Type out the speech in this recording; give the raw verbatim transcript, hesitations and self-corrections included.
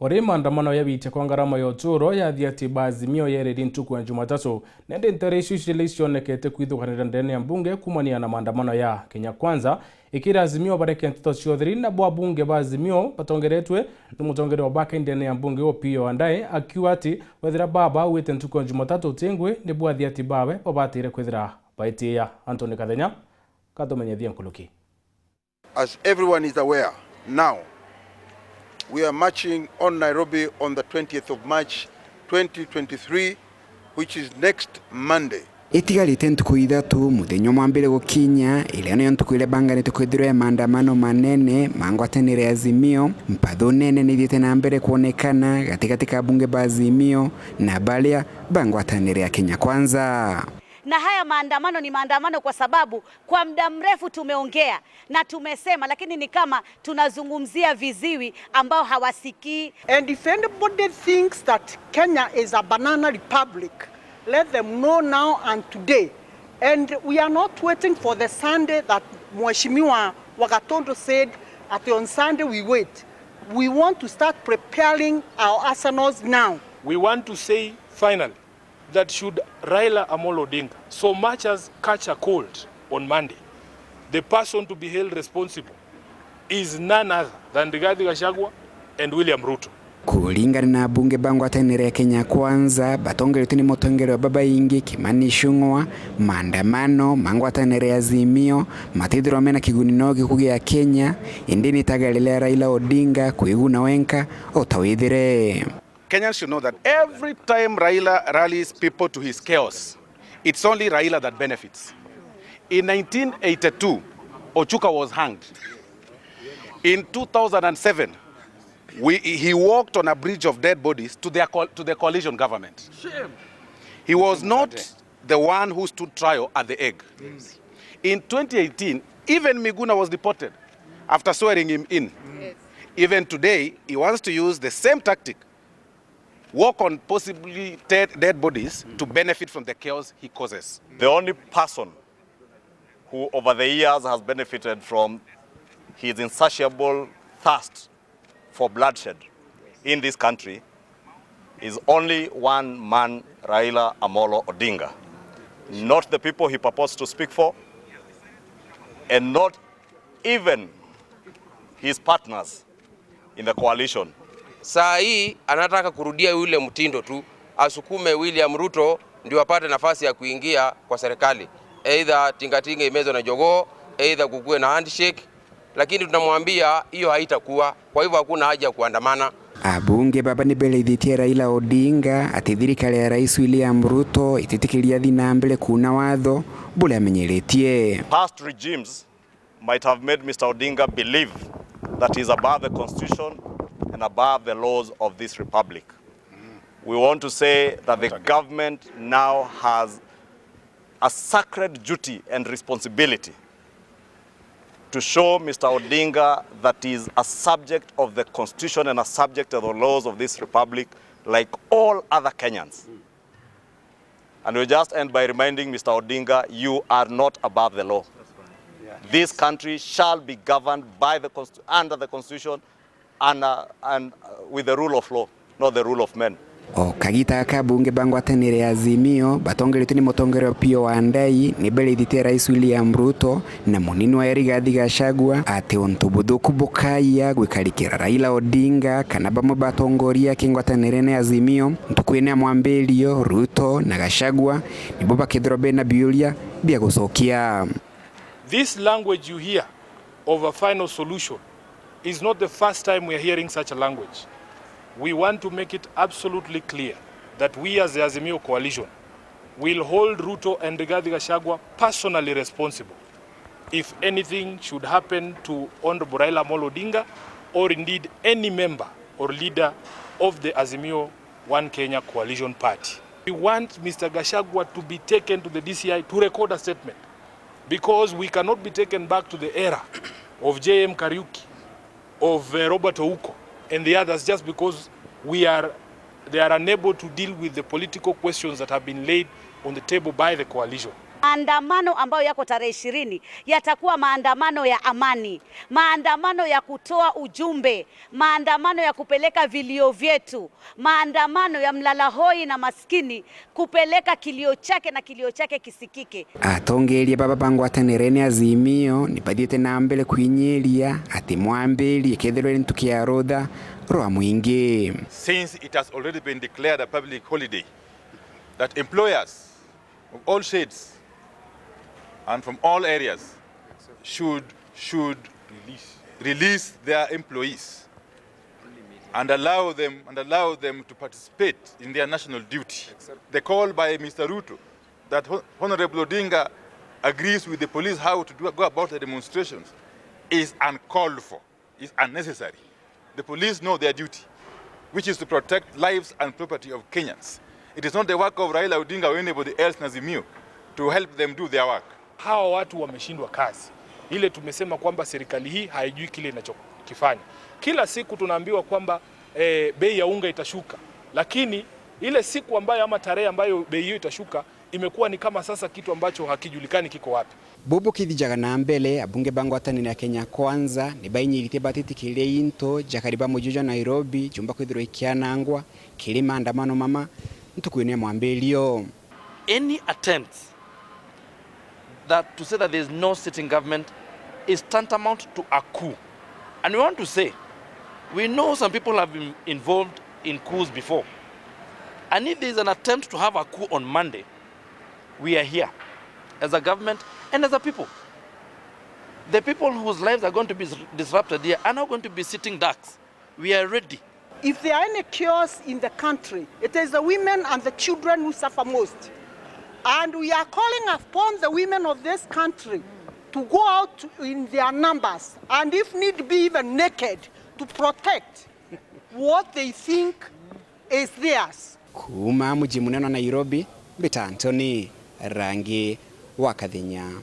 Uri maandamano ya witia kwa ngarama ya uturo ya athiati ba Azimio yererie ntuku ya Jumatatu, na indi ntere icio iciele icionekete kwithukanira ndene ya mbunge kumania na maandamano ya Kenya Kwanza, ikira Azimio bareke nteto cia utheri, nabo abunge ba Azimio batongeretwe ni mutongeria wa bake ndene ya mbunge Opiyo Wandayi, akiuga ati wethira baba auite ntuku ya Jumatatu uti ngui, nibo athiati bawe babatire kwithira baitiia. Anthony Kathenya katumenyethie nkuruki. As everyone is aware now, we are marching on Nairobi on the twentieth of March twenty twenty-three, which is next Monday. Itigarite ntuku ithatu muthenya umwe ambire gukinya, iria niyo ntuku iria banganite kwithirwa ya maandamano manene ma ngwataniro ya Azimio, mpathu nene nithiite na mbere kwonekana gatigati ka abunge ba Azimio na baria ba ngwataniro ya Kenya Kwanza. Na haya maandamano ni maandamano kwa sababu kwa muda mrefu tumeongea na tumesema, lakini ni kama tunazungumzia viziwi ambao hawasikii. And if anybody thinks that Kenya is a banana republic, let them know now and today. And we are not waiting for the Sunday that Mheshimiwa Wagatondo said that on Sunday we wait. We want to start preparing our arsenals now. We want to say finally that should Raila Amolo Odinga so much as catch a cold on Monday, the person to be held responsible is none other than Rigathi Gachagua and William Ruto. Kuringana na abunge ba ngwataniro ya Kenya Kwanza, batongeretwe ni mutongeria wa babaingi Kimani Ichung'wa, maandamano ma ngwataniro ya Azimio matithirwa mena kiguni no gikuo gia Kenya, indi ni itaga riria Raila Odinga kwiguna wenka o ta withire. Kenyans should know that every time Raila rallies people to his chaos, it's only Raila that benefits. In nineteen eighty-two, Ochuka was hanged. In two thousand and seven, we, he walked on a bridge of dead bodies to, their coal-, to the coalition government. He was not the one who stood trial at The Hague. In twenty eighteen, even Miguna was deported after swearing him in. Even today, he wants to use the same tactic, walk on possibly dead, dead bodies to benefit from the chaos he causes. The only person who over the years has benefited from his insatiable thirst for bloodshed in this country is only one man, Raila Amolo Odinga. Not the people he purports to speak for, and not even his partners in the coalition. Saa hii anataka kurudia yule mtindo tu, asukume William Ruto ndio apate nafasi ya kuingia kwa serikali. Either tingatinga imezwe na jogoo, either kukuwe na handshake, lakini tunamwambia hiyo haitakuwa. Kwa hivyo hakuna haja ya kuandamana. Abunge baba ni berithitie Raila Odinga ati thirikari ya Rais William Ruto ititikiria athi na mbere kuuna watho buria amenyeretie. Past regimes might have made Mister Odinga believe that he is above the constitution and above the laws of this republic. We want to say that the government now has a sacred duty and responsibility to show Mister Odinga that he is a subject of the constitution and a subject of the laws of this republic like all other Kenyans. And we'll just end by reminding Mister Odinga, you are not above the law. This country shall be governed by the consti-, under the constitution and, uh, and, uh, with the rule of law, not the rule of men. O kagita gaka abunge ba ngwataniro ya Azimio batongeretwe ni mutongeria Opiyo Wandayi ni berithitie Rais William Ruto na munini wa Rigathi Gachagua ati untu buthuku bukaya gwikarikira Raila Odinga kana bamwe ba atongoria ki ngwataniro-ini ya Azimio. Ntuku-ini ya mwambirio, Ruto na Gachagua nibo bakethirwa bena biuria bia gucokia. This language you hear of a final solution is not the first time we are hearing such a language. We want to make it absolutely clear that we as the Azimio coalition will hold Ruto and Rigathi Gachagua personally responsible if anything should happen to Honorable Raila Amolo Odinga or indeed any member or leader of the Azimio One Kenya Coalition Party. We want Mister Gachagua to be taken to the D C I to record a statement, because we cannot be taken back to the era of J M Kariuki, of, uh, Robert Ouko and the others just because we are, they are unable to deal with the political questions that have been laid on the table by the coalition. Maandamano ambayo yako tarehe ishirini yatakuwa maandamano ya amani, maandamano ya kutoa ujumbe, maandamano ya kupeleka vilio vyetu, maandamano ya mlala hoi na maskini kupeleka kilio chake na kilio chake kisikike. Atongeria baba ba ngwataniro ni Azimio ni bathiite na mbere kwinyiria ati mwambiri ikethirwa iri ntuku ya rutha rwa mwingi. Since it has already been declared a public holiday, that employers of all shades and from all areas should, should release their employees and allow them, and allow them to participate in their national duty. The call by Mister Ruto that Hon-, Honorable Odinga agrees with the police how to do, go about the demonstrations is uncalled for, is unnecessary. The police know their duty, which is to protect lives and property of Kenyans. It is not the work of Raila Odinga or anybody else in Azimio to help them do their work. Hawa watu wameshindwa kazi. Ile tumesema kwamba serikali hii haijui kile inachokifanya. Kila siku tunaambiwa kwamba, eh, bei ya unga itashuka, lakini ile siku ambayo ama tarehe ambayo bei hiyo itashuka imekuwa ni kama sasa kitu ambacho hakijulikani kiko wapi. Bubu kithijaga na mbere, abunge ba ngwataniro ya Kenya Kwanza ni bainyiritie batitikiria into jakari ba muji jwa Nairobi jumba kwithirwa ikianangwa kiri maandamano mama ntukuine ya mwambirio. Any attempt that to say that there is no sitting government is tantamount to a coup. And we want to say, we know some people have been involved in coups before. And if there is an attempt to have a coup on Monday, we are here as a government and as a people. The people whose lives are going to be disrupted here are not going to be sitting ducks. We are ready. If there are any chaos in the country, it is the women and the children who suffer most. And we are calling upon the women of this country to go out in their numbers, and if need be, even naked, to protect what they think is theirs. Kuuma muji munene wa Nairobi, mbita Anthony Rangi wa Kathenya.